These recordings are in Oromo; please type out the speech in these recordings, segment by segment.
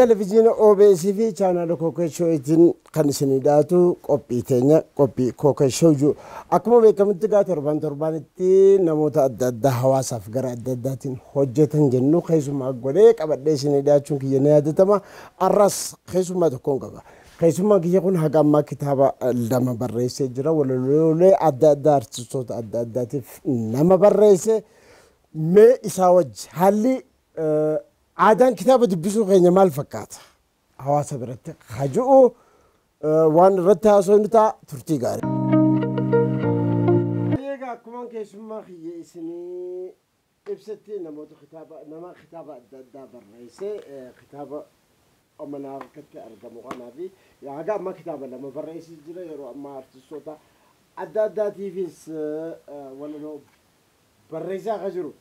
Televezyiina OBS fi chaanaala Kookee Shooyitiin kan isinii dhiyaatu qophii teenya qophii Kookee Shooyyuu. Akkuma beekamutti egaa torban torbanitti namoota adda addaa hawaasaaf gara adda addaatiin hojjetan jennu keessumaa godhee qabadhee isinii dhiyaachuun kiyya ni yaadatama. Arras keessumaa tokkoon qaba. Keessumaan kiyya kun haga ammaa kitaaba 2 barreessee jira. Walaloolee adda addaa artistoota adda addaatiif nama barreesse. Mee isaa wajji haalli aadaan kitaaba dubbisuu keenya maal fakkaata? Hawaasa biratti haju'u waan irratti haasofnu ta'a turtii gaarii. Egaa akkuma keessummaa kiyya isinii ibsatti namoota kitaaba nama kitaaba adda addaa barreesse kitaaba mana harkatti argamu kanaa fi haga ammaa kitaaba 2 barreessee jira. Yeroo ammaa artistoota adda addaatiifis walaloo barreessaa akka jiru.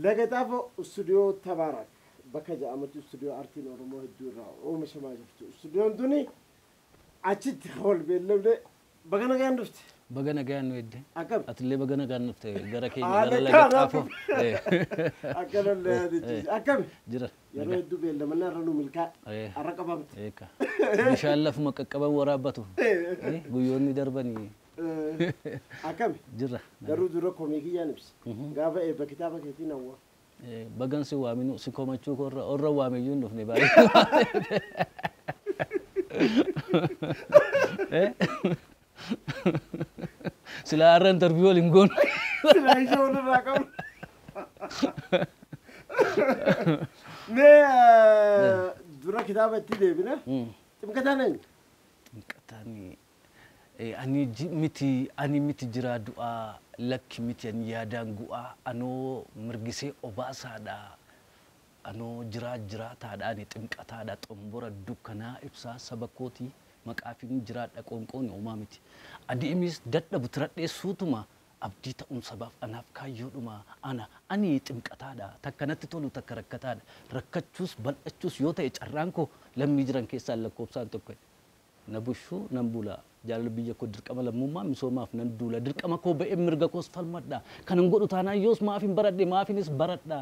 Laga Xaafoo istuudiyoo Tabaarak bakka jedhamutti istuudiyoo aartiin Oromoo hedduu irraa oomishamaa jirtu. Istuudiyoon tuni achitti wal beellamne. Baga nagaan dhufte. Baga nagaan nu edde. Akkam? Atillee baga nagaan dhufte gara keenya gara Laga Xaafoo. Akkanallee yaadachiise. Akkami? Jira. Yeroo hedduu beellamannaa irra nu milkaa'e. Har'a qabamte. Eeka. Bishaan lafuma qaqqaban waraabbatu. Guyyoonni darbanii. Akkami? Jira. Garuu dura komii kiyyaan ibsa. Gaafa eebba kitaaba keetiin hawwa. Bagan si waaminu si komachuu korra orra waamiyyuu hin dhufne baay'ee. Silaa har'a interviyuu waliin goonu. Silaa ishee walirraa qabnu. Mee dura kitaaba itti deebina. Ximqataan eenyu? Ximqataan ani miti jiraa du'aa lakki miti ani yaadaan gu'aa anoo mirgisee obaasaadha anoo jiraa jiraataadha ani ximqataadha xombora dukkanaa ibsaa saba kootii maqaafin jiraadha qoonqoon uumaa miti adeemis dadhabu tiradhee suutuma abdii ta'uun sabaaf anaaf kaayyoodhuma ana ani ximqataadha takka natti tolu takka rakkataadha rakkachuus bal'achuus yoo ta'e carraan koo lammii jiran keessaa lakkoofsaan tokko na bushuu nan bula jaalala biyya koo dirqama lammummaa misoomaaf nan duula dirqama koo ba'ee mirga koos falmadha kanan godhu taanaan yoos maafin baradhe maafinis baradha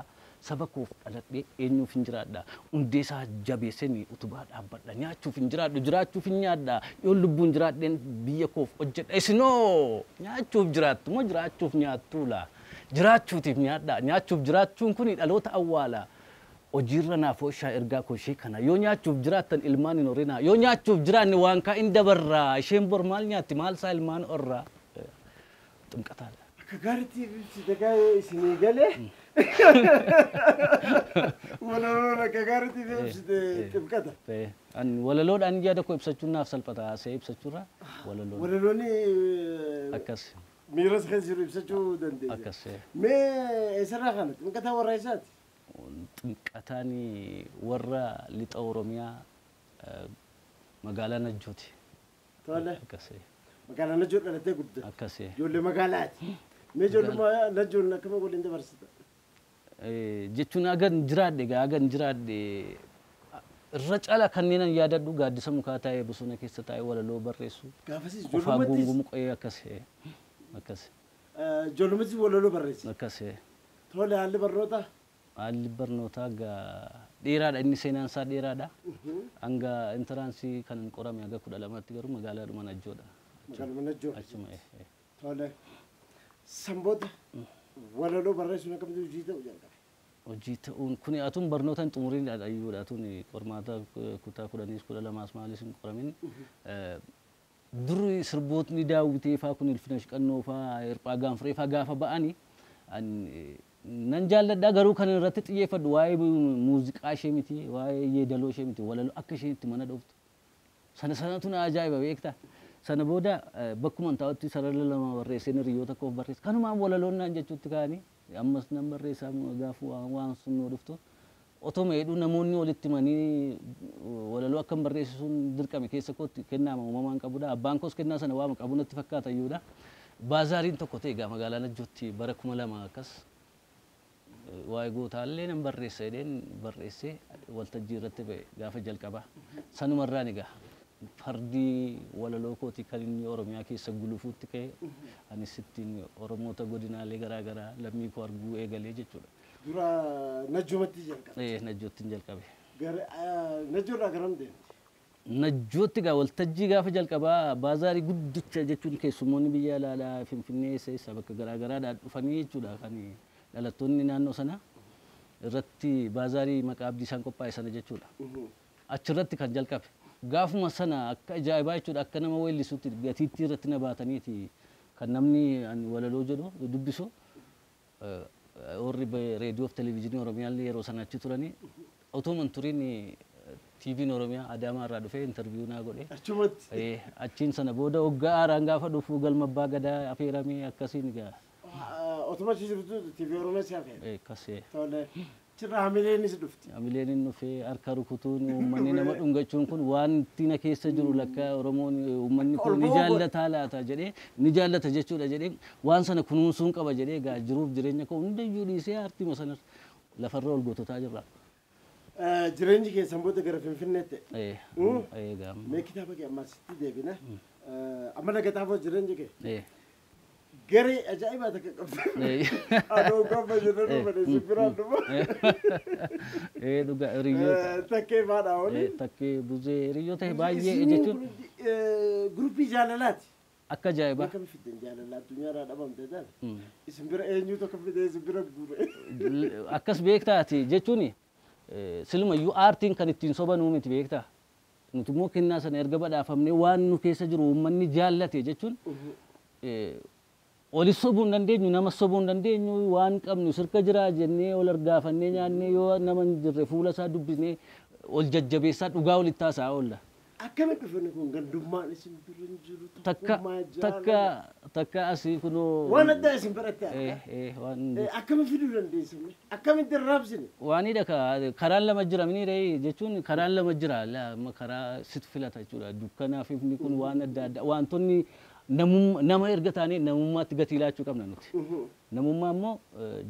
saba koof dhaladhee eenyuuf hin jiraadha hundee isaa jabeesseen utubaa dhaabbadha nyaachuuf hin jiraadhu jiraachuuf hin nyaadha yoo lubbuun jiraadheen biyya koof hojjedha isinoo nyaachuuf jiraattu moo jiraachuuf nyaattuula jiraachuutiif nyaadha nyaachuuf jiraachuun kun dhaloota awwaala hojiirra naaf ooshaa ergaa koo ishee kana yoo nyaachuuf jiraattan ilmaan hin horinaa yoo nyaachuuf jiraanne waan kaa hin dabarraa isheen bor maal nyaatti maal isaa ilmaan horraa ximqataadha. Akka gaariitti ibsite gaa'ee isinii galee walaloon akka gaariitti ibsite ximqata. Ani walaloodhaan yaada koo ibsachuun naaf salphata haasa'ee ibsachuurra walaloon. Walaloonni akkas. Miiras keessa jiru ibsachuu dandeessa. Akkas. Mee eessarraa kana ximqataa warra eessaati? Ximqataan warra lixa Oromiyaa magaalaa Najjooti. Tole. Akkas. Magaalaa Najjoo dhalattee guddatte. Akkas. Ijoollee magaalaati. Mee ijoollummaa Najjoon akkama waliin dabarsita? Jechuun hagan jiraadhe egaa hagan jiraadhe irra caala kanneen an yaadadhu gaaddisa mukaa taa'ee bosona keessa taa'ee walaloo barreessu. Gaafasiis Qofaa ijoollummattis? guungumu qe'ee akkas. Akkas. Ijoollummattis walaloo barreessi? Akkas. Tole haalli barnootaa? Haalli barnootaa egaa dheeraadha inni seenaan isaa dheeraadha. Hanga intaraansii kan hin qorame haga 12tti garuu magaalaadhuma Najjoodha. Magaaluma Najjoo. Achuma. Tole. Sanboota walaloo barreessuun akkamitti hojii ta'uu jalqabe? Hojii ta'uun kuni atuun barnoota hin xumuriin ayyuudha atuun qormaata kutaa 10s 12s maalis hin qoramin. Dur sirbootni daawwitee faa kun ilfina shiqannoo faa hirphaa gaanfuree faa gaafa ba'anii nan jaalladha garuu kan irratti xiyyeeffadhu waa'ee muuziqaa ishee miti waa'ee yeedaloo ishee miti walaloo akka isheen itti mana dhooftu. Sana sanatu na ajaa'iba beektaa. Sana booda bakkuma taa'utti sarara 2 barreesseen hiriyoota koof barreesse. Kanumaan walaloon naan jechuutti ka'anii ammas nan barreessaa gaafa waan sun nuu dhuftu. Otoo meedhuu namoonni walitti himanii walaloo akkam barreessisuun dirqame keessa kootti kennaama uumamaan qabudha. Abbaan koos kennaa sana waama qabu natti fakkaata iyyuudha. Baazaariin tokko ta'e egaa magaalaa Najjootti bara 2000 akkas waa'ee gootaallee nan barreessa jedheen barreessee waltajjii irratti ba'e gaafa jalqabaa. Sanumarraan egaa fardi walaloo kootii kan inni Oromiyaa keessa gulufuutti ka'e anis ittiin Oromoota godinaalee garaa garaa lammii koo arguu eegalee jechuudha. Dura Najjumatti jalqabe. Najjootti jalqabe. Najjoorraa garam deemte? Najjootti gaa waltajjii gaafa jalqabaa baazaarii guddicha jechuun keessummoonni biyya alaa Finfinnee eessa bakka garaagaraadhaa dhufanii jechuudha kan dhalattoonni naannoo sana irratti baazaarii maqaa Abdiisaan qophaa'e sana jechuudha. Achirratti kan jalqabe. Gaafuma sana akka ajaa'ibaa jechuudha akka nama weellisuutti gatiittii irratti na baataniiti kan namni walaloo jedhu dubbisu. Warri reediyoo fi televezyiinii Oromiyaallee yeroo sana achi turanii otoo hin turin TV'n Oromiyaa Adaamaa irraa dhufee interviyuu naa godhe. Achumatti. Achiin sana booda waggaa haaraan gaafa dhufu galma abbaa gadaa affeeramee akkasiin egaa. Otuma achi jirtu TV Oromiyaa si affeere. Akkasii. Tole. Achirraa hamileenis dhufti. Hamileen inni dhufee harka rukutuun uummanni nama dhungachuun kun waan ittiin keessa jiru lakka Oromoon uummanni kun ni jaallataa laata jedhee ni jaallata jechuudha jedhee waan sana kunuunsuun qaba jedhee egaa jiruuf jireenya koo hundayyuu dhiisee aartii sana lafarra ol goototaa jirra. Jireenyi keessan booda gara Finfinneetti. Egaa. Mee kitaaba kee ammaa sitti deebina. Amma Lagataafoo jireenyi kee. Garee ajaa'ibaa takka qabdi. Adoo gaafa jedhan dhufan isin biraan dhufa. Dhugaa hiriyoota. Takkee maadhaa waliin. Takkee buzee hiriyoota baay'ee jechuun. Guruppii jaalalaati. Akka ajaa'ibaa. Akkam fiddan jaalala addunyaarraa dhabamte taate. Isin bira eenyutu akka fide isin bira guure. Akkas beektaati jechuun silumayyuu aartiin kan ittiin sobanuu miti beektaa. Nuti immoo kennaa sana erga badhaafamnee waan nu keessa jiru uummanni jaallate jechuun olis sobuu hin dandeenyu nama sobuu hin dandeenyu waan qabnu sirka jira jennee ol argaafannee nyaannee yoo nama hin jirre fuula isaa dubbisnee ol jajjabeessaa dhugaa walitti haasa'aa oolla. Akkamitti dhufani kun gandummaan isin bira hin jiru tokkummaa jaalala. Takka asii kunoo. Waan addaa isin biratti akkamitti fiduu dandeessan akkamitti raabsine. Waanidha karaan lama jira mini jechuun karaan lama jira karaa situ filata jechuudha dukkanaaf ifni kun waan adda addaa wantoonni nama erga taanee namummaatti gatii laachuu qabna nuti. Namummaa immoo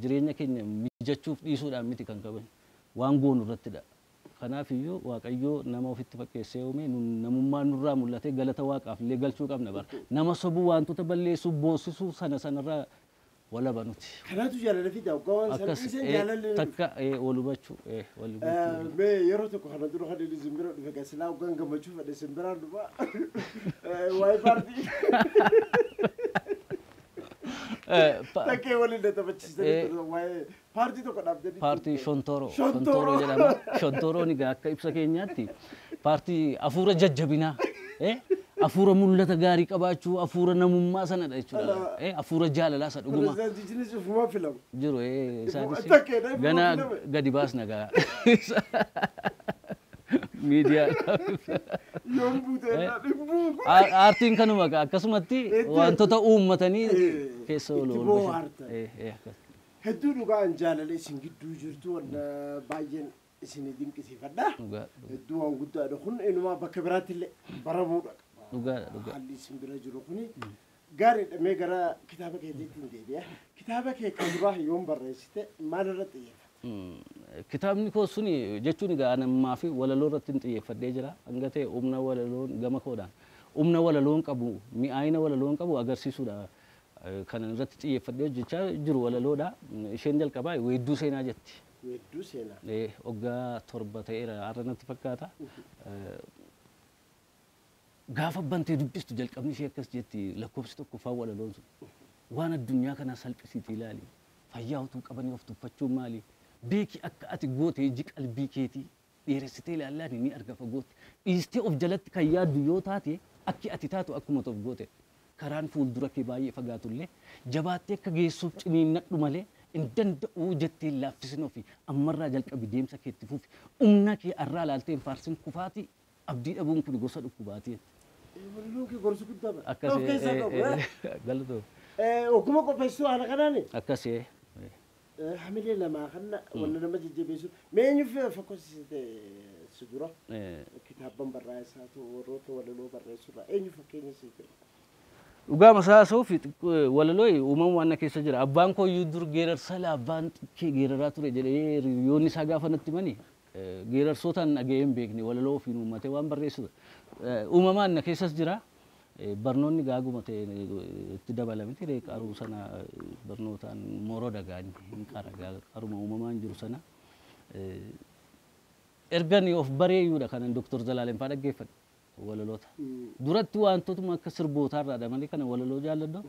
jireenya keenya mijachuuf dhiisuudhaan miti kan qaban waan goonu irrattidha. Kanaaf iyyuu Waaqayyoo nama ofitti fakkeessee uume namummaa nurraa mul'atee galata Waaqaaf illee galchuu qabna bara. Nama sobuu wantoota balleessuu boosisuu sana sanarraa walaba nuti. Kanaatu jaalala fida waan sana dhiiseen jaalalli. Takka wal hubachuu wal hubachuu. Mee yeroo tokko kana dura kan inni simbira dhufe kan silaa hoggaan gammachuu fedhe simbiraan dhufa. Waa'ee paartii. Takkee waliin na taphachiisanii turan waa'ee paartii tokko dhaabdanii. Paartii Shontooroo. Shontooroo jedhama. Shontooroon egaa akka ibsa keenyaatti paartii hafuura jajjabinaa. Hafuura mul'ata gaarii qabaachuu hafuura namummaa sanadha jechuudha. Hafuura jaalalaa isa dhuguma. Pirezidaantichinis ofumaa filamu. Jiru isaanis gana gadi baasna gaa. Miidiyaa. Yoom buutee hin buutu. Aartiin kanuma akkasumatti wantoota uummatanii keessa oolu. Itti bohaartan. Hedduu dhugaan jaalala isin gidduu jirtu wanna baay'een isin dinqisiifadha. Hedduu waan guddaadha kun inumaa bakka biraatti illee baramuudha. Dhugaadha dhugaa. Haalli isin bira jiru kuni gaariidha. Mee gara kitaaba keetiitti hin deebi'a. Kitaaba kee kan duraa yoom barreessite maal irratti xiyyeeffate? Kitaabni koo suni jechuun egaa anammaa fi walaloo irratti hin xiyyeeffadhee jira. Hanga ta'e humna walaloon gama koodhaan humna walaloon qabu mi'aayina walaloon qabu agarsiisuudha. Kan irratti xiyyeeffadhee hojjechaa jiru walaloodha. Isheen jalqabaa weedduu seenaa jetti. Weedduu seenaa. Waggaa 7 ta'eera har'a natti fakkaata. Gaafa bantee dubbistu jalqabni ishee akkas jetti lakkoofsi tokkoffaa walaloon sun. Waan addunyaa kanaa salphisiitii ilaali. Fayyaa utuu qabanii of tuffachuun maali? Beeki akka ati goote iji qalbii keetii dheeressitee ilaallaan ni arga fagootti. Dhiistee of jalatti kan yaaddu yoo taate akki ati taatu akkuma of goote. Karaan fuuldura kee baay'ee fagaatullee jabaattee akka geessuuf ciniinnadhu malee hin danda'uu jettee laaffisin ofii ammarraa jalqabi deemsa keetti fufi humna kee arraa ilaaltee hin faarsin kufaatii abdii dhabuun kun gosa dhukkubaati. Walaloon kee gorsa guddaa bara. Akkas Of keessaa qabu. Galatoo. Oguma qopheessuu haala kanaani. Akkasii. Hamilee namaa kana wanna nama jajjabeessu. Mee eenyuuf fakkoosiste si dura? Kitaaban barreessaa ta'u warroota walaloo barreessurraa eenyu fakkeenya si ta'e? Dhugaa masaasuu fi walaloo uumama waan keessa jira. Abbaan koo iyyuu dur geerarsa abbaan kee geeraraa ture jedhee hiriyoonni isaa gaafa natti himani geerarsootaan dhaga'ee hin beekne walaloo ofiin uummatee waan barreessudha. Uumamaan na keessas jira. Barnoonni gaaguma ta'e itti dabalamti qaruu sana barnootaan moroo dagaan hin qara qaruma uumamaan jiru sana. Ergan of bareeyyuudha kanan Dooktor Zalaalem fa'aa dhaggeeffadhe walaloota. Duratti wantootuma akka sirbootaarraadha malee kana walaloo jaalladhu.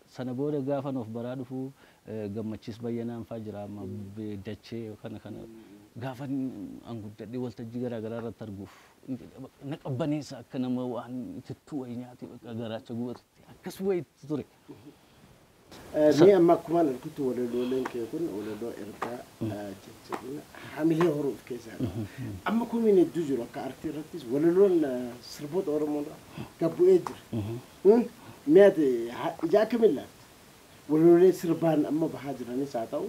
Sana booda gaafan of baraa dhufu Gammachiis Bayyanaan fa'aa jira amma dachee kana kana gaafan an guddadhee waltajjii garaa garaa irratti arguuf na qabbaneessa akka nama waan itittuu wayii nyaate bakka garaacha gubatutti akkas wayiitti ture. Mee amma akkumaan argutti walalooleen kee kun walaloo ergaa jajjabina hamilee horuu of keessaa qaba. Amma kumiin hedduu jiru akka artii irrattis walaloon sirboota Oromoo gad bu'ee jira. Mee ati ija akkamiin ilaalta? Walaloolee sirbaan amma bahaa jiranis haa ta'u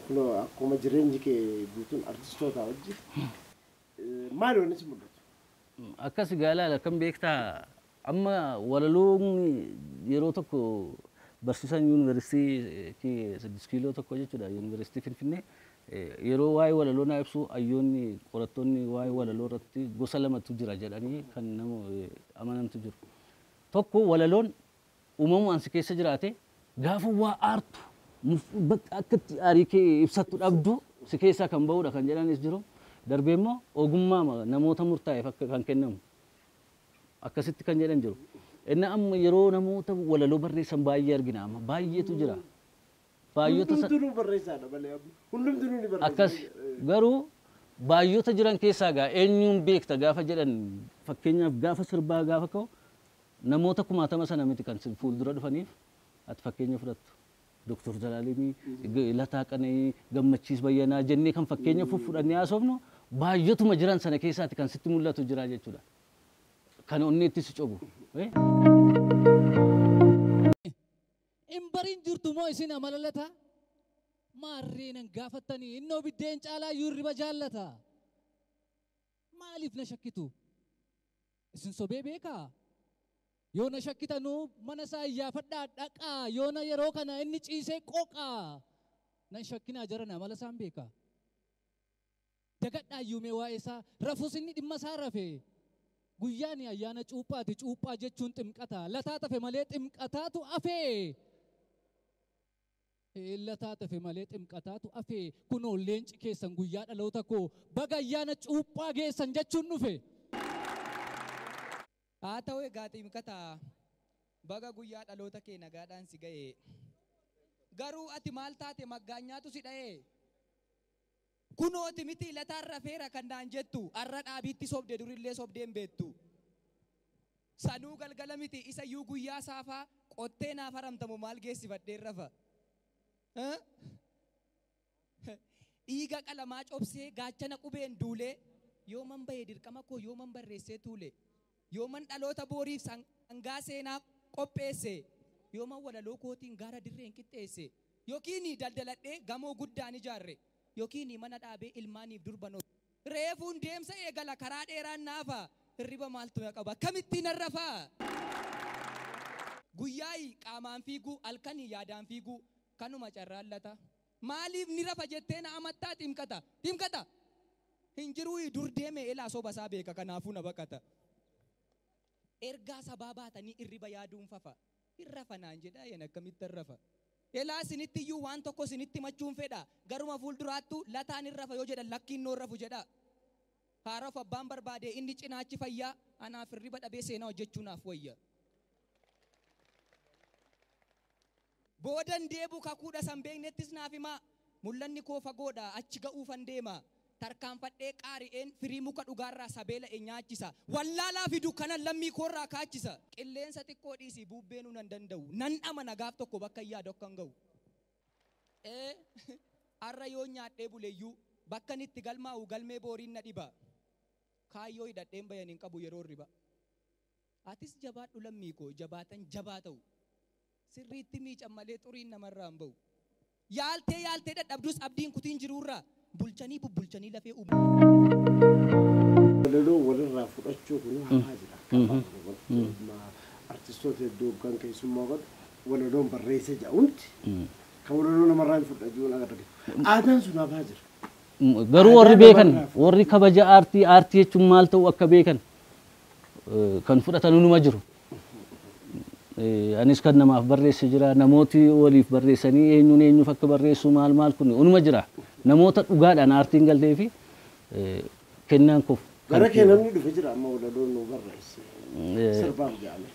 kunoo akkuma jireenyi kee guutuun artistoota wajjin maali wanni si mul'atu? Akkas egaa ilaala akkam beektaa amma walaloon yeroo tokko barsiisaan yuunivarsiitii 6 kiiloo tokko jechuudha yuunivarsiitii Finfinnee yeroo waa'ee walaloo naa ibsu hayyoonni qorattoonni waa'ee walaloo irratti gosa lamatu jira jedhanii kan nama amanantu jiru. Tokko walaloon uumamumaan si keessa jiraate gaafa waa aartu bakka akka itti aarii kee ibsattu dhabdu si keessaa kan ba'udha kan jedhanis jiru. Darbee immoo ogummaa namoota murtaa'eef akka kan kennamu akkasitti kan jedhan jiru. Inni amma yeroo namoota walaloo barreessan baay'ee argina amma baay'eetu jira. Baay'oota Hundumtuu barreessaadha malee amma. Hundumtuu ni barreessa. Akkas garuu baay'oota jiran keessaa gaa eenyuun beekta gaafa jedhan fakkeenyaaf gaafa sirbaa gaafa ka'u namoota kumaatama sana miti kan fuuldura dhufaniif ati fakkeenya fudhattu. Dooktor Zalaalemii, Lataa Qana'ii, Gammachiis Bayyanaa jennee kan fakkeenya fudhannee haasofnu baay'ootuma jiran sana keessaati kan sitti mul'atu jira jechuudha. Kan onneetti si cobu. Hin bariin jirtu moo isin amala lataa? Maarree nan gaafattanii innoo biddeen caalaa iyyuu hirriba jaallata. Maaliif na shakkitu? Isin sobee beekaa? Yoo na shakkitanuu mana isaa iyyaafadhaa dhaqaa yoo na yeroo kana inni ciisee qoqaa. Nan shakkinaa jarana amala isaan beekaa. Dagadhaa iyyuu mee waa'ee isaa rafus inni dhimma isaa rafe. Guyyaan ayyaana cuuphaati cuuphaa jechuun ximqata lataa tafe malee ximqataatu afee. Lataa tafe malee ximqataatu afee kunoo leenci keessan guyyaa dhaloota koo baga ayyaana cuuphaa geessan jechuun dhufe. Haa ta'u egaa ximqataa baga guyyaa dhaloota kee nagaadhaan si ga'e. Garuu ati maal taate maggaanyaatu si dha'e. Kunooti miti lataan rafeera kan naan jettu har'a dhaabiitti sobde durillee sobdee hin beektu. Sanuu galgala miti isa iyyuu guyyaa saafaa qottee naaf haramtamu maal geessifadheen rafa. Dhiiga qalamaa cobsee gaachana qubeen duulee yooman bahee dirqama koo yooman barreessee tuule yooman dhaloota booriif sangaa seenaa qopheesse yooman walaloo kootiin gaara dirreen qixxeesse yookiin daldaladhee gamoo guddaan ijaarre yookiin mana dhaabee ilmaaniif durban reefuun deemsa eegala karaa dheeraan naafa hirriba maaltu na qaba akkamittiin narrafaa. Guyyaayi qaamaan fiiguu halkanii yaadaan fiiguu kanuma carraan lata. Maaliif ni rafa jettee na amattaa ximqata ximqata hin jiruu dur deeme elaa soba isaa beeka kanaafuu na baqata. Ergaa sabaa baatanii hirriba yaaduun fafa hin rafa naan jedhaa yan akkamitti rafa. Elaa isinitti iyyuu waan tokko isinitti machuun fedha garuma fuulduraattu lataan hin rafa yoo jedhan lakkiin noon rafu jedha. Haaraaf abbaan barbaade inni cinaachi fayyaa anaaf hirriba dhabee seenaa hojjechuu naaf wayya. Boodan deebu kakuudha san beeknettis naaf himaa mul'anni koo fagoodha achi ga'uufan deema tarkaanfadhee qaari'een firii muka dhugaarraa sabeela nyaachisa wallaalaa fi dukkanan lammii koorraa kaachisa qilleensa xiqqoo dhiisii bubbeenuu nan danda'u nan dhamana gaaf tokko bakka yaadu akkan ga'u. Har'a yoo nyaadhee buleeyyuu bakka itti galmaa'u galmee booriin na dhiba kaayyoo hidhadheen bayan hin qabu yeroo riba. Atis jabaadhu lammii koo jabaatan jabaa ta'u. Sirriitti miican malee xuriin namarraa hin ba'u. Yaaltee yaaltee dadhabdus abdiin kutiin jiruurraa bulchanii bubbulchanii lafee uumu. Walaloo walirraa fudhachuu kun hafaa jira. Artistoota hedduu kan keessummaa godhu walaloon barreessee jira hundi kan walaloo namarraa hin fudhachuu agarra. Aadaan sun hafaa jira. Garuu warri beekan warri kabaja aartii aartii jechuun maal ta'u akka beekan kan fudhatan numa jiru. Anis kan namaaf barreesse jira namooti waliif barreessanii eenyuun eenyuuf akka barreessu maal maal kun unuma jira. Namoota dhugaadhaan aartiin galtee fi Kennaan koof. Gara kee namni dhufe jira amma walaloon nu barreesse. Sirbaaf jedhame.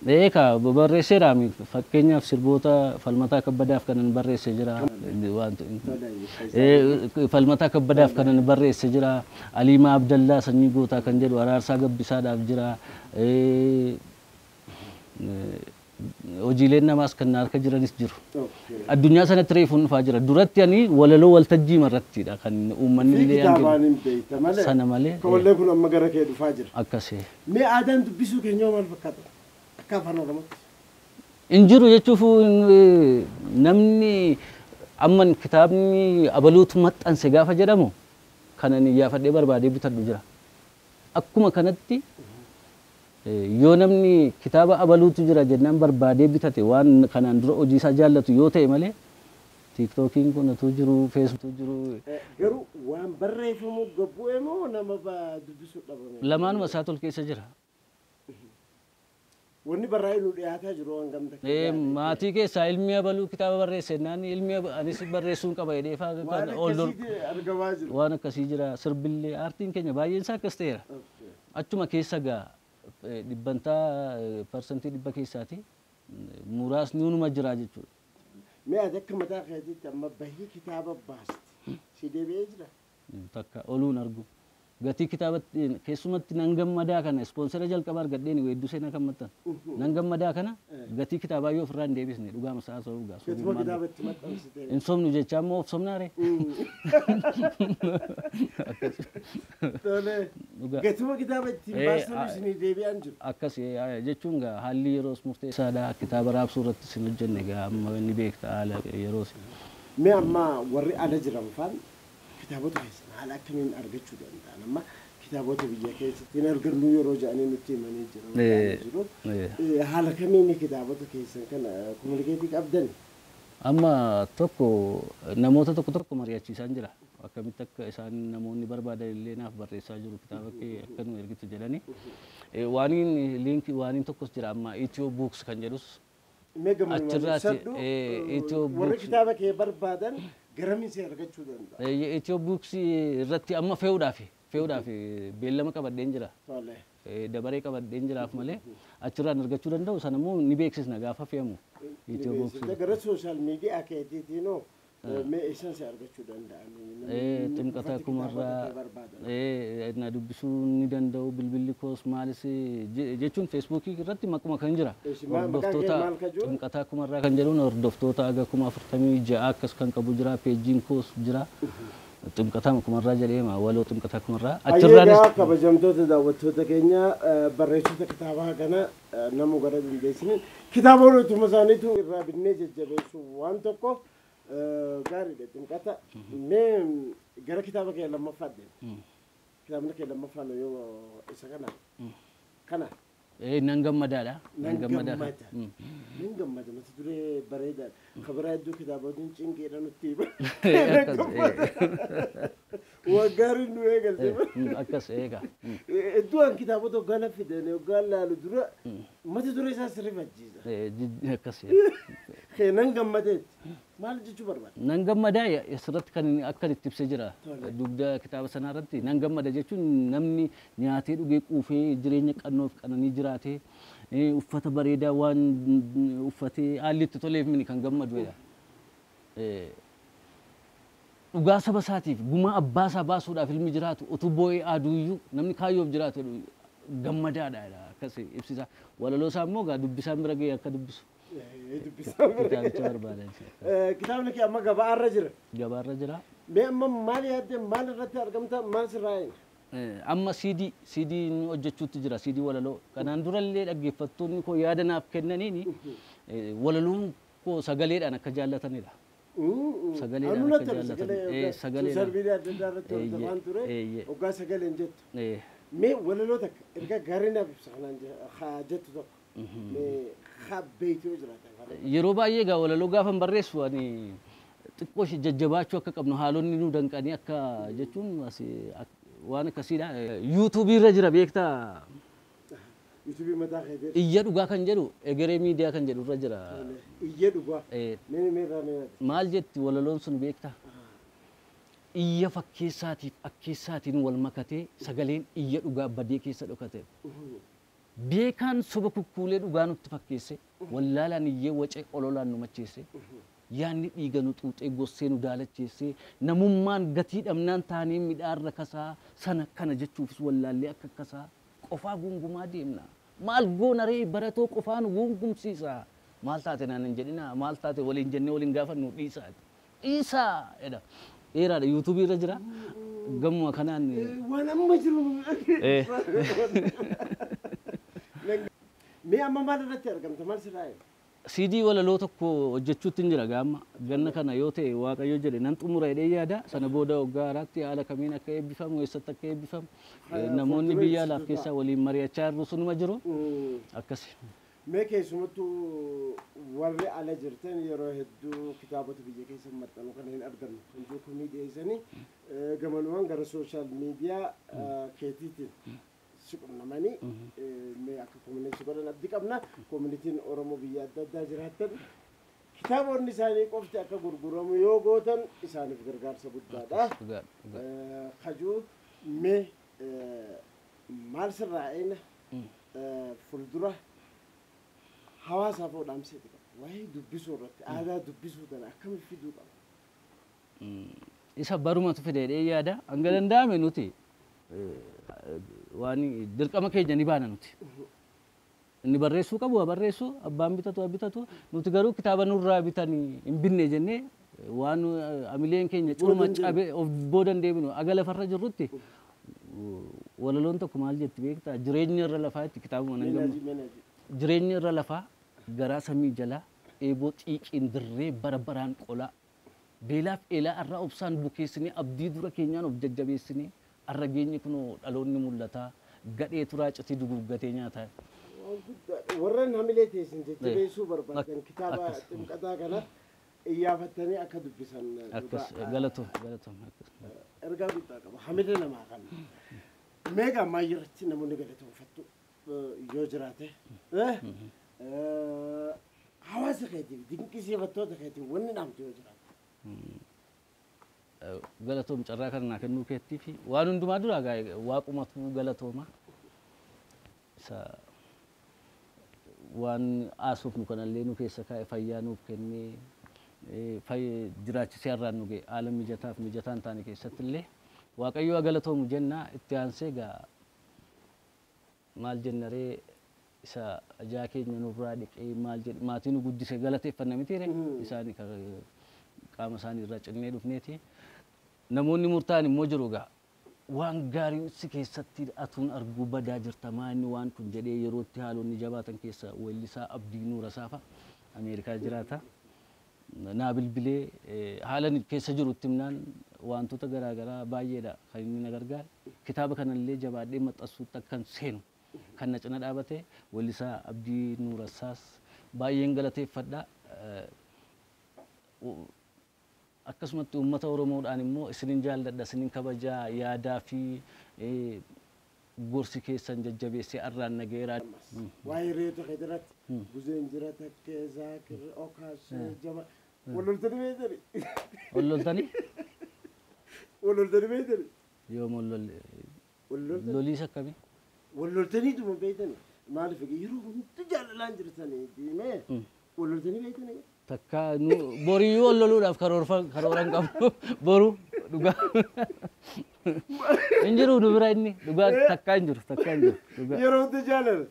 Eekaa barreesseera fakkeenyaaf sirboota Falmataa Kabbadaaf kanan barreesse jira. Falmataa Kabbadaaf kanan barreesse jira. Aliimaa Abdallaa Sanyii Gootaa kan jedhu Araarsaa Gabbisaadhaaf jira. Hojiileen namaas kan harka jiranis jiru. Addunyaa sanatti reefuun dhufaa jira. Duratti ani walaloo waltajjii irrattidha kan uummanni illee kitaabaan hin beekta malee. Sana malee. Kawallee kun amma gara kee dhufaa jira. Akkasii. Mee aadaan dubbisuu keenyaa maal fakkaata? Akka afaan Oromootti. Hin jiru jechuuf namni amman kitaabni abaluutu maxxanse gaafa jedhamu kanan iyyaafadhee barbaadee bitadhu jira. Akkuma kanatti yoo namni kitaaba abaluutu jira jennaan barbaadee bitate waan kanaan dura hojii isaa jaallatu yoo ta'e malee tiiktookiin kun utuu jiru feesbuukii jiru. Garuu waan barreeffamu gabbu'e moo nama dubbisuu dhabame? Lamaanuma isaa tol keessa jira. Wanni barraa'ee nu dhiyaataa jiru waan gamta. Maatii keessaa ilmi abaluu kitaaba barreesse naan ilmi anis barreessuun qaba jedhee fa'aa Waan akkasii argamaa jiru. Waan akkasii jira sirbillee aartiin keenya baay'een isaa akkas ta'eera. Achuma keessa gaa dhibbantaa 100% keessaati muraasni hunuma jira jechuudha. Mee ati akka mataa keetiitti amma bahii kitaaba baasti si deebi'ee jira? Takka oluun argu. Gatii kitaabatti keessumatti nan gammadaa kana ispoonsera jalqaba argadheen weedduu seenaa kan maxxan. Nan gammadaa kana gatii kitaabaa yoo ofirraa hin deebisne dhugaama sa'a sababa gaa. Gatuma kitaaba itti maxxansite. Hin sobnu jecha ammoo of sobnaare. Tole. Gatuma kitaaba ittiin baastan isinii deebi'an jiru. Akkas jechuun gaa haalli yeroos murteessaadha. Kitaaba raabsuu irratti isin hojjenne gaa amma inni beekta haala yeroos. Mee amma warri ala jiran faan kitaabota keessan haala akkamiin argachuu danda'an amma kitaabota biyya keessatti hin argannu yeroo jedhanii nutti himanii jiru. Haala kamiin kitaabota keessan kana kominikeetii qabdan? Amma tokko namoota tokko tokko mari'achiisaan jira. Akkamitti akka isaan namoonni barbaadan illee naaf barreessaa jiru kitaaba kee akka nu ergitu jedhanii. Waaniin liinkii waaniin tokkos jira amma Ethio Books kan jedhus. Achirraatti Ethio Books. Warri kitaaba kee barbaadan garamiin si argachuu danda'a? Ethio Books irratti amma fe'uudhaaf beellama qabadheen jira. Dabaree qabadheen jiraaf malee achirraan argachuu danda'u sana immoo ni beeksisna gaafa fe'amu. Ethio Books. Gara sooshaal miidiyaa keetiitiinoo mee eessaan si argachuu danda'an? Ximqataa Kumarraa na dubbisuu ni danda'u bilbilli koos maalis jechuun feesbuukii irratti maquma kan jira. Hordoftoota Ximqataa Kumarraa kan jedhuun hordoftoota aga 46,000 akkas kan qabu jira peejiin koos jira. Ximqataa Kumarraa jedheema waloo Ximqataa Kumarraa. Achirraanis kabajamtoota daawwattoota keenya barreessitoota kitaabaa kana namu gara dandeessiniin kitaabota utuma isaaniitu irraa binnee jajjabeessu waan tokko gaariidha Ximqata. Mee gara kitaaba kee lammaffaa deema. Kitaabni kee lammaffaan yoo isa kana. Kana. Nan gammadaadha. Nan gammada. Nan gammada mata duree bareedaadha. Kabaraa hedduu kitaabotni cinqeedha nutti hima. Waan gaariin nu eegalte. Akkas eega. Hedduu an kitaabota hoggaa fidan hoggaa laalu dura mata duree isaa sirrifachiisa. Akkas. Nan gammadeetti. Maal jechuu barbaada? Nan gammadaa asirratti kan akka itti ibsee jira. Dugda kitaaba sanaa irratti nan gammada jechuun namni nyaatee dhugee quufee jireenya qannoof qananii jiraatee uffata bareedaa waan uffatee haalli itti toleef mini kan gammaduudha. Dhugaa saba isaatiif gumaa abbaa isaa baasuudhaaf ilmi jiraatu utuu boo'ee aduuyyuu namni kaayyoof jiraatu gammadaadha akkas ibsisa. Walaloo isaa immoo gaa dubbisaan bira ga'ee akka dubbisu. Kitaabicha barbaadan. Kitaabni kee amma gabaarra jira. Gabaarra jira. Mee amma maal yaadde maal irratti argamta maal sirraa eega? Amma CD hojjechuutti jira CD walaloo. Kanaan durallee dhaggeeffattoonni koo yaada naaf kennaniini walaloon koo sagaleedhaan akka jaallatanidha. Sagaleedhaan akka jaallatan. Sagaleedhaan. Sooshaal miidiyaa adda addaa irratti hordofaan ture hoggaa sagaleen jettu. Mee walaloo takka ergaa gaarii naaf ibsa kanaan jettu tokko. Mee beektuu jiraata. Yeroo baay'ee egaa walaloo gaafan barreessu ani xiqqoo jajjabaachuu akka qabnu haalonni nu danqanii akka jechuun waan akkasiidha. Yuutuubii irra jira beektaa. Yuutuubii mataa keetii. Iyya dhugaa kan jedhu egeree miidiyaa kan jedhu irra jira. Iyya dhugaa. Mee mee irraa mee Maal jetti walaloon sun beektaa? Iyya fakkeessaatiif akkeessaatiin wal makatee sagaleen iyya dhugaa badee keessa dhokate. Beekaan soba kukkuulee dhugaa nutti fakkeesse, wallaalaan iyyee wacee ololaan nu macheesse, yaanni dhiiga nu xuuxee gossee nu daalacheesse, namummaan gatii dhabnaan taanee midhaarra kasaa sana kana jechuufis wallaallee akka kasaa qofaa gungumaa deemna. Maal goona ree baratoo qofaa nu gungumsiisa. Maal taate naan hin jedhina, maal taate waliin jennee waliin gaafannu dhiisaa. Dhiisaa jedha. Dheeraadha yuutuubii irra jira. Gamuma kanaan. Waan amma jiru. Mee amma maal irratti argamta? Maal sirraa eega? CD walaloo tokko hojjechuutti hin jira gaamma. Ganna kana yoo ta'e Waaqayyo jedhe nan xumura jedhee yaada. Sana booda waggaa haaraatti haala kamiin akka eebbifamu, eessatti akka eebbifamu, namoonni biyya alaaf keessaa waliin mari'achaa jirru sunuma jiru. Akkasi. Mee keessumattuu warri ala jirtan yeroo hedduu kitaabota biyya keessa maxxanu kana hin argannu. Kan komii dhiyeessanii gamanumaan gara social media keetiitiin si qunnamanii mee akka community godhan abdii qabna. Communityn Oromoo biyya adda addaa jiraattan kitaabonni isaanii qofti akka gurguramu yoo gootan isaaniif gargaarsa guddaadha. Kajuu mee maal sirraa eena fuuldura hawaasaaf hoo dhaamseeti qaba. Waa'ee dubbisuu irratti aadaa dubbisuu tana akkamitti fiduu qaba? Isa barumatu fide jedhee yaada. Hanga danda'ame nuti waan dirqama keenya ni baana nuti. Inni barreessuu qabu haa barreessu, abbaan bitatu haa bitatu. Nuti garuu kitaaba nurraa bitanii hin binne jennee waan amileen keenya curma cabe of booda hin deebinu. Aga lafarra jirrutti walaloon tokko maal jetti beektaa? Jireenya irra lafaa itti kitaabuma nan gamma. Jireenya irra lafaa garaa samii jalaa eeboo xiiqiin dirree bara baraan qolaa. Beelaaf eelaa irraa obsaan bukeessinee abdii dura keenyaan of jajjabeessinee arra geenye kunoo dhaloonni mul'ataa gadhee turaa citii duguggatee nyaataa. Warreen hamilee teessin jajjabeessuu barbaadan kitaaba ximqataa kana iyyaafattanii akka dubbisan. Akkas galatoom galatoom. Ergaa guddaa qaba. Hamilee namaa kana. Meeqa ammaa irratti namoonni galatoomfattu yoo jiraate hawaasa keetiif dinqisiifattoota keetiif wanni dhaamtu yoo jiraate. Galatoom carraa kana naa kennuu keettii fi waan hundumaa dura waaqumatu galatooma. Isa waan haasofnu kanallee nu keessa kaa'e fayyaa nuuf kennee jiraachisee har'aan nu ga'e haala mijataaf mijataa hin taane keessatti illee Waaqayyo galatoomu jenna. Itti aansee egaa maal jennaree isa ajaa keenya nurraa dhiqee maal jedhe maatii nu guddise galateeffanna mitiire isaanii qaama isaanii irraa cinnee dhufneeti. Namoonni murtaa'an immoo jiru egaa waan gaariin si keessatti atuun arguu badaa jirta maanni waan kun jedhee yerootti haalonni jabaatan keessa weellisaa Abdii Nuura Saafa Ameerikaa jiraata. Naa bilbilee haala keessa jirutti himnaan wantoota garaagaraa baay'eedha kan inni na gargaare. Kitaaba kanallee jabaadhee maxxansuutti akkan seenu kan na cina dhaabate weellisaa Abdii Nuurasaas baay'een galateeffadha. Akkasumatti uummata Oromoodhaan immoo isinin jaalladha, isinin kabajaa, yaadaa fi gorsi keessan jajjabeessee arraan nageeraa. Waa'ee reetoo keetirratti Buzeen jira takkee Zaakir Okaas Jama wal loltanii beektani? Wal loltanii? Wal loltanii beektani? Yoom wal lolle? Loliis akkamii? Wal loltaniituma beektani? Maaliif yeroo hundi jaalalaan jirtanii diimee wal loltanii beektani? Takka nu boriyyuu wal loluudhaaf karooran qabnu boru dhugaa. Hin jiru nu bira inni dhugaa takka hin jiru takka hin jiru dhugaa. Yeroo hundi jaalala.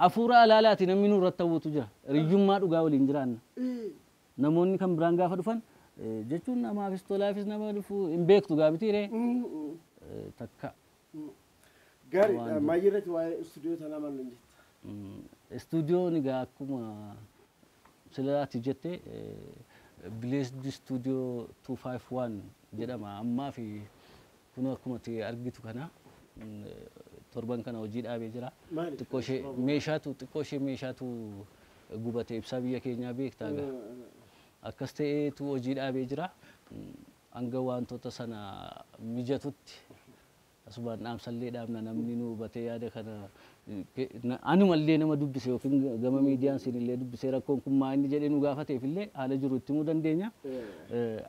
Hafuura alaalaati namni nurratti hawwatu jira. Riyyummaa dhugaa waliin jiraanna. Namoonni kan biraan gaafa dhufan jechuun namaafis tolaafis nama dhufu hin beektu gaa mitiiree takka. Gaarii maayyirratti waa'ee istuudiyoo tanaa maal nuun jetta? Istuudiyoon egaa akkuma sila ati jette Blessed Studio 251 jedhama ammaa fi kun akkuma ati argitu kana torban kana hojii dhaabee jira. Xiqqoo ishee meeshaatu xiqqoo ishee meeshaatu gubate ibsaa biyya keenyaa beektaa egaa. Akkas ta'eetu hojii dhaabee jira. Hanga wantoota sana mijatutti Asumaan dhaamsallee dhaabna namni nu hubatee yaada kana anumallee nama dubbise yookiin gama miidiyaan siinillee dubbisee rakkoon kun maa inni jedhee nu gaafateef illee haala jiru itti himuu dandeenya.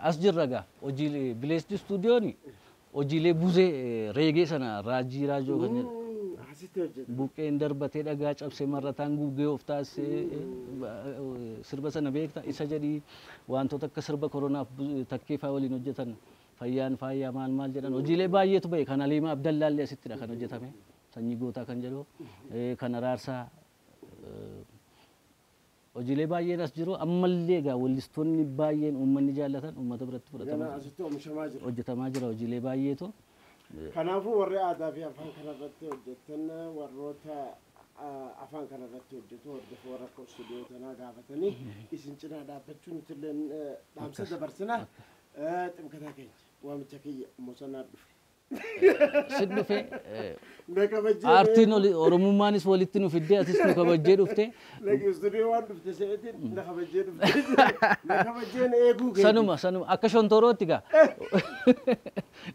As jirra gaa hojiilee Bileesdi Istuudiyoon hojiilee buzee reegee sana raajii raajoo kan jedhu. Asitti hojjeta. Buqqeen darbatee dhagaa cabsee marrataan gugee of taasisee sirba sana beekta isa jedhii wantoota akka sirba koronaaf takkee faa waliin hojjetan fayyaan faayyaa maal maal jedhan hojiilee baay'eetu bahe kan Aliimaa Abdallaallee asittidha kan hojjetame sanyii gootaa kan jedhu kan Araarsaa hojiilee baay'een as jiru ammallee egaa wallistoonni baay'een uummanni jaallatan uummata biratti fudhatama Ganaa asitti oomishamaa jira. Hojjetamaa jira hojiilee baay'eetu. Kanaafuu warri aadaa fi afaan kanarratti hojjetan warroota afaan kanarratti hojjetu hordofuu warra akka istuudiyoo tanaa gaafatanii isin cinaa dhaabbachuu nuti illee dhaamsa dabarsina. Ximkataa keenya waamicha kiyya mosanaa dhufe. Si dhufe Na kabajjee. Aartiin oromummaanis walitti nu fiddee atis nu kabajjee dhufte. Lagi istuudiyoo waan dhufte se'eetiin na kabajjee dhufte. Na kabajjeen eeguu keenya. Sanuma sanuma akka shontorootti gaa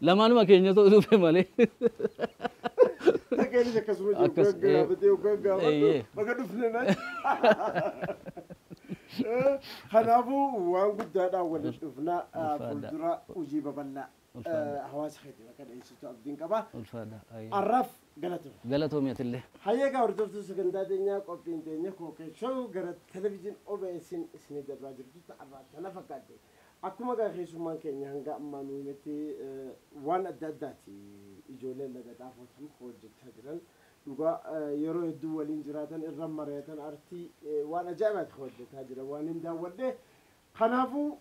lamaanuma keenyatu dhufe malee. Takkeenis akkasuma jiru Akkas, gaafatee yookaan gaafatu bakka dhufne na. Kanaafuu waan guddaadhaan waliin dhufna Ulfaadha. fuuldura hojii babal'aa Ulfaadha. Hawaasa keetii bakka dhiyeessitu abdiin qaba. Ulfaadha. Ayyee. Arraaf galatoomi. Galatoomi atillee. Hayyeegaa hordoftuu sagantaa teenyaa qophiin teenya Kookee Show gara televizyiin OBS'n isinii darbaa jirtutti arraa tana fakkaate. Akkuma gaa keessummaan keenya hanga ammaa nu himetti waan adda addaati ijoolleen laga xaafootu hojjechaa jiran. Dhugaa yeroo hedduu waliin jiraatan irra mari'atan artii waan ajaa'ibaati hojjechaa jiran waan hin daawwadhe. Kanaafuu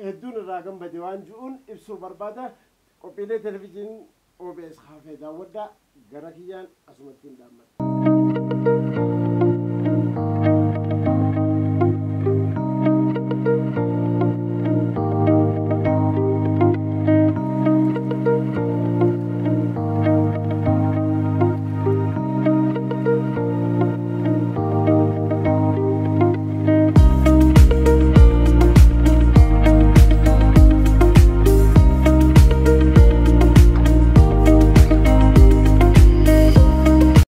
hedduun irraa gambate waan ji'uun ibsuu barbaada. Qophiilee televizyiin OBS hafee daawwadhaa gara kiyyaan asumatti hin dhaammata.